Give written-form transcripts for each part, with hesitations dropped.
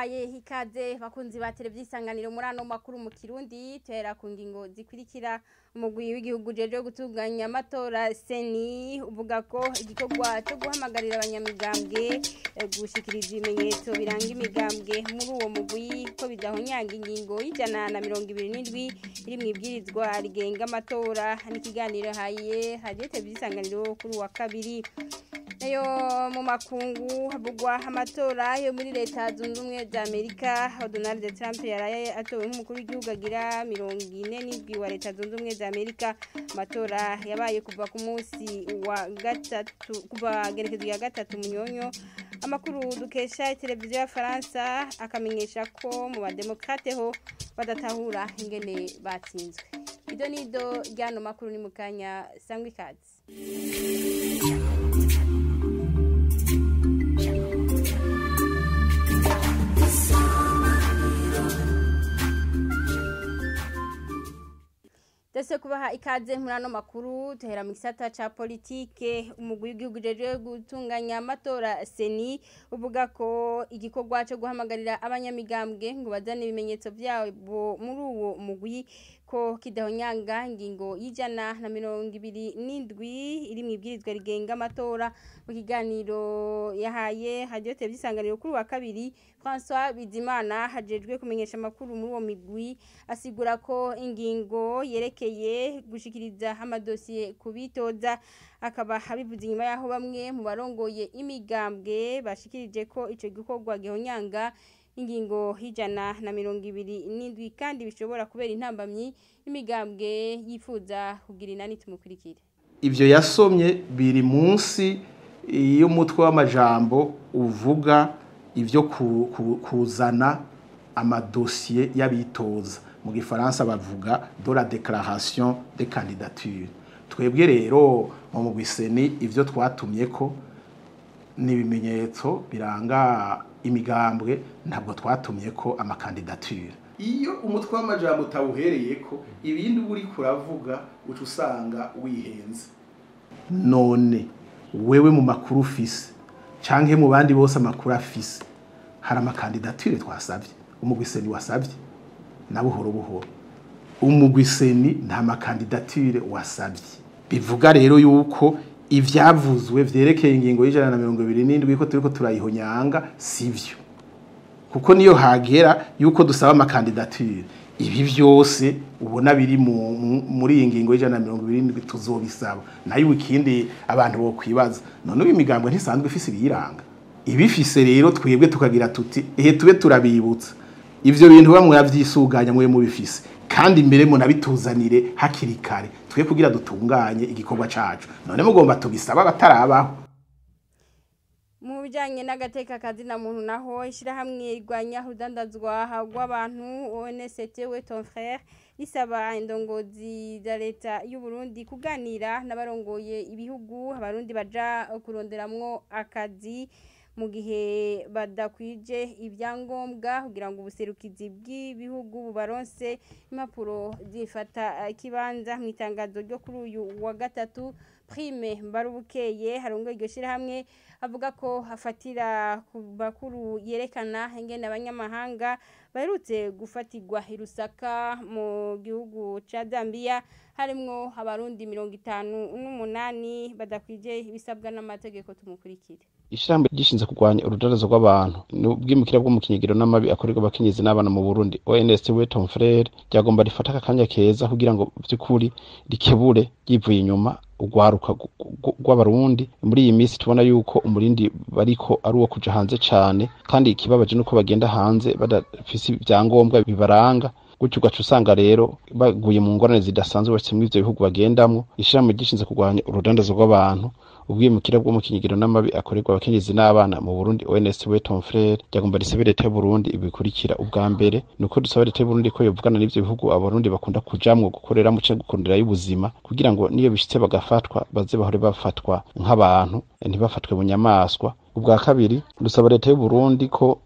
Ndabahaye ikaze bakunzi ba televiziyo Isanganiro muri ano makuru mu Kirundi. Tuhera ku ngingo zikurikira. Umugwi w'igihugu ujejwe gutunganya amatora CENI uvuga ko igikorwa cyo guhamagarira abanyamigambwe gushikiriza ibimenyetso biranga imigambwe muri uwo mugwi ko bidahonyanga ingingo y'127 iri mu ibwirizwa rigenga amatora. N'ikiganiro haye hadiyo televiziyo Isanganiro kuri wa kabiri. Nayo mu makungu havugwa amatora yo muri Leta Zunze Ubumwe za Amerika, aho Donald Trump yaraye atowe nk'umukuru w'igihugu agira 47 wa Leta Zunze Ubumwe za Amerika. Amatora yabaye kuva ku munsi wa gatatu, kuva gerekezo ya gatatu Munyonyo. Amakuru dukesha televiziyo ya Faransa akamenyesha ko mu bademokrate ho badatahura ingene batsinzwe. Ido nido ryano makuru ni mukanya sangwa ikaze. Dese kubaha ikaze muri ano makuru tuhera mu gisata ca politike. Umugwi w'igihugu ujejwe gutunganya amatora CENI uvuga ko igikorwa cyo guhamagarira abanyamigambwe ngo bazane ibimenyetso vyabo muri uwo mugwi ko kidahonyanga ingingo y'127 iri mu ibwirizwa rigenga amatora. Mu kiganiro yahaye hadiyo televiziyo Isanganiro kuri wa kabiri, François Bizimana hajejwe kumenyesha amakuru muri uwo migwi asigura ko ingingo yerekeye gushikiriza amadosiye kubitoza, akaba abivuze inyuma yaho bamwe mu barongoye imigambwe bashikirije ko ico gikorwa gihonyanga ingingo y'127 kandi bishobora kubera intambamyi imigambwe yifuza kugira inani. Tumukurikire. Ivyo yasomye biri munsi y'umutwe w'amajambo uvuga ivyo kuzana amadosiye y'abitoza, mu gifaransa bavuga de la déclaration de candidature. Twebwe rero mu mugwi CENI ivyo twatumye ko n'ibimenyetso biranga imigambwe, ntabwo twatumye ko amakandidature. Iyo umutwe w'amajambo utawuhereye ko ibindi uri kuravuga uca usanga wihenze. None wewe mu makuru ufise canke mu bandi bose amakuru afise, hari amakandidature twasavye, umugwi CENI wasavye na buhoro buhoro. Umugwi CENI nta makandidature wasavye. Bivuga rero yuko ivyavuzwe vyerekeye ingingo y'127 ko turiko turayihonyanga sivyo, kuko niyo hagera yuko dusaba amakandidature ibi vyose ubona biri muri iyi ngingo y'127 tuzobisaba. Nayo ikindi abantu bo kwibaza, none uyu migambwe ntisanzwe ifise ibiyiranga, ibifise rero twebwe tukagira tuti ehe tube turabibutsa ivyo bintu bamwe bavyisuganya mwe mubifise, kandi mbere munabituzanire hakiri kare twe kugira dutunganye igikorwa cacu. None mugomba tugisaba batarabaho. Mu bijanye n'agateka kazina muntu naho, ishirahamwe rigwanya urudandazwa rw'abantu ONCT we ton frère risaba indongozi za leta y'u Burundi kuganira n'abarongoye ibihugu abarundi baja kuronderamwo akazi mu gihe badakwije ibyangombwa, kugira ngo ubuserukizi bw'ibihugu bubaronse impapuro zifata kibanza. Mu itangazo ryo kuri uyu wa gatatu, Prime Mbarubukeye harongoye iryo shirahamwe avuga ko hafatira ku bakuru yerekana ingene abanyamahanga baherutse gufatirwa i Lusaka mu gihugu ca Zambia, harimwo abarundi 58 badakwije ibisabwa n'amategeko. Tumukurikire. Ishirahamwe gishinzwe kurwanya urudarazo rw'abantu n'ubwimukira bwo mu kinyegero n'amabi akorerwa abakenyezi n'abana mu Burundi ONST we ton frère ryagomba rifata akanya keza kugira ngo vy'ukuri rikebure ryivuye inyuma urwaruka rw'abarundi. Muri iyi minsi tubona yuko umurindi bariko ari uwo kuja hanze cane, kandi ikibabaje nuko bagenda hanze badafise ibyangombwa bibaranga, gutyo ugaca usanga rero baguye mu ngorane zidasanzwe bashitse muri ivyo bihugu bagendamwo. Ishirahamwe gishinzwe kurwanya urudandazo rw'abantu ubwimukira bwo mu kinyegero n'amabi akorerwa abakenyezi n'abana mu Burundi ONST we ton frère ryagomba risabe leta y'u Burundi ibikurikira. Ubwa mbere nuko dusaba leta y'u Burundi ko yovugana n'ivyo bihugu abarundi bakunda kujamwo gukoreramo canke gukondera y'ubuzima, kugira ngo niyo bishitse bagafatwa baze bahore bafatwa nk'abantu, ntibafatwe mu nyamaswa. Ubwa kabiri, dusaba leta y'u Burundi ko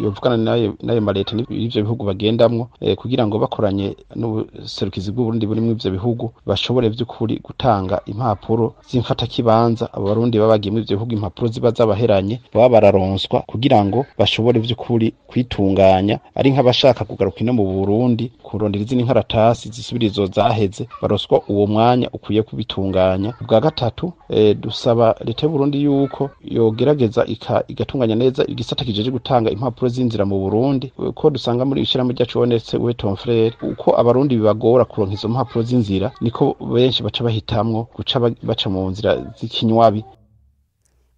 yovugana nayo maleta y'ivyo bihugu bagendamwo, kugira ngo bakoranye n'ubuserukizi bw'u Burundi buri muri ivyo bihugu bashobore vy'ukuri gutanga impapuro z'imfatakibanza abo Barundi baba bagiye muri ivyo bihugu, impapuro ziba zabaheranye baba bararonswa kugira ngo bashobore vy'ukuri kwitunganya, ari nk'abashaka kugaruka ino mu Burundi kurondera izindi nkaratasi zisubira izo zaheze, baroswa uwo mwanya ukwiye kubitunganya. Ubwa gatatu, dusaba leta y'u Burundi yuko yogerageza igatunganya neza igisata kijeje gutanga impapuro z'inzira mu Burundi, ko dusanga muri ishirahamwe ryacu ONS Où est ton frère uko abarundi bibagora kuronka izo mpapuro z'inzira, niko benshi baca bahitamwo guca baca mu nzira z'ikinywabi.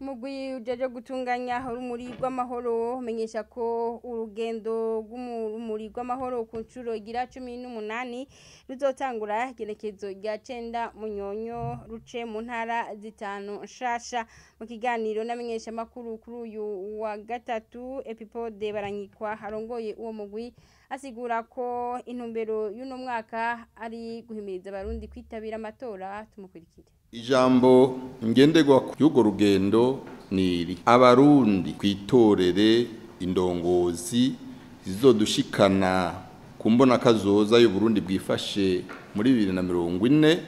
Umugwi ujeje gutunganya urumuri rw'amahoro umenyesha ko urugendo rw'urumuri rw'amahoro ku nshuro igira 18 ruzotangura igenekezo rya 9 Munyonyo, ruce mu ntara zitanu nshasha. Mu kiganiro n'amenyeshamakuru kuri uyu wa gatatu, Epipode Baranyikwa arongoye uwo mugwi asigura ko intumbero y'uno mwaka ari guhimiriza abarundi kwitabira amatora. Tumukurikire. Ijambo ngenderwa y'urwo rugendo ni iri: abarundi kwitorere indongozi zizodushikana ku mbonakazoza y'Uburundi bwifashe muri 2040,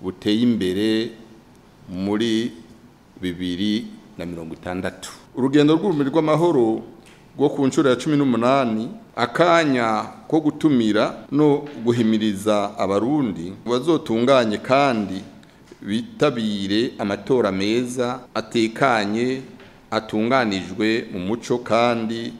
buteye imbere muri 2060. Urugendo rw'urumuri rw'amahoro rwo ku nshuro ya 18, akanya ko gutumira no guhimiriza abarundi bazotunganye kandi bitabire amatora meza, atekanye, atunganijwe mu muco kandi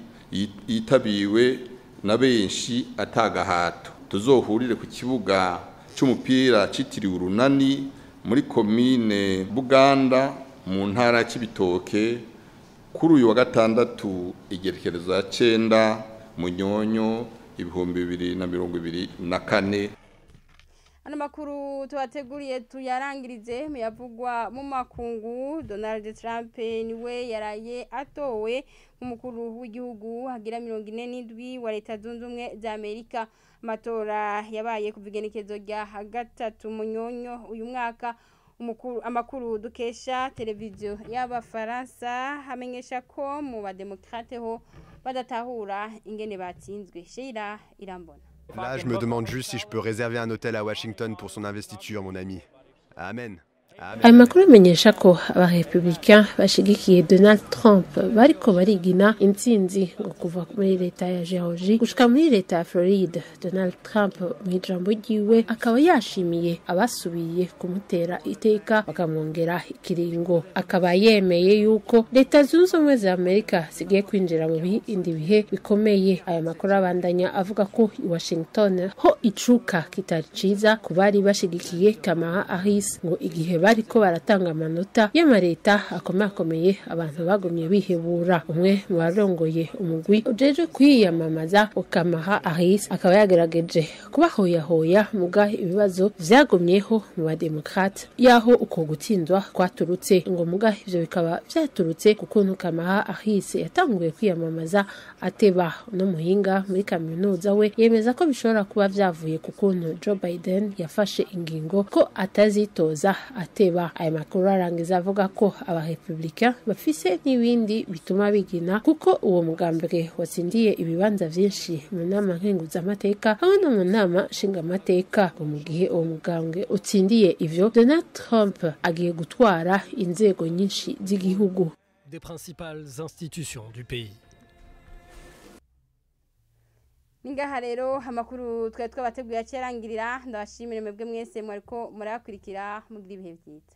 yitabiwe na benshi atagahato. Tuzohurire ku kibuga c'umupira citiriwe Urunani muri komine Buganda mu ntara ya Cibitoke kuri uyu wa gatandatu igerekerezo ya 9 Munyonyo 2024. Ano makuru tubateguriye tuyarangirize muyavugwa mu makungu. Donald Trump niwe yaraye atowe nk'umukuru w'igihugu hagira 47 wa Leta Zunze Ubumwe za Amerika. Amatora yabaye kuva igenekezo rya 3 Munyonyo uyu mwaka. Amakuru dukesha televiziyo y'Abafaransa hamenyesha ko mu bademokrate ho badatahura ingene batsinzwe. Sheila Irambona. Là, je me demande juste si je peux réserver un hôtel à Washington pour son investiture, mon ami. Amen. Amen. Ayo makuru amenyesha ko abarepublika bashigikiye Donald Trump bariko barigina intsinzi, ngo kuva muri leta ya Georgie gushika muri leta ya Floride. Donald Trump mu ijambo ryiwe akaba yashimiye abasubiye kumutera iteka bakamwongera ikiringo, akaba yemeye yuko Leta Zunze Ubumwe za Amerika zigiye kwinjira mu bindi bihe bikomeye. Aya makuru abandanya avuga ko i Washington ho icuka kitari ciza ku bari bashigikiye Kamala Harris, ngo igihe bariko baratanga amanota y'amareta akomakomeye abantu bagumye bihebura. Umwe mu barongoye umugwi ujejwe kwiyamamaza wa Kamala Harris akaba yagerageje kubahoyahoya, muga ibibazo vyagumyeho mu bademokrate yaho uko gutsindwa kwaturutse, ngo muga ivyo bikaba vyaturutse ku kuntu Kamala Harris yatanguye kwiyamamaza ateba. No muhinga muri kaminuza we yemeza ko bishobora kuba vyavuye ku kuntu Joe Biden yafashe ingingo ko atazitoza ateba. Aya makuru arangiza avuga ko abarepublika bafise n'ibindi bituma bigina, kuko uwo mugambwe watsindiye ibibanza vyinshi mu nama nkenguzamateka hamwe no mu nama nshingamateka. Ngo mu gihe uwo mugambwe utsindiye ivyo, Donald Trump agiye gutwara inzego nyinshi z'igihugu. Des principales institutions du pays. Ningaha rero amakuru twari twabateguye acerangirira. Ndabashimire mwebwe mwese mwariko murayakurikira. Mugira ibihe vyiza.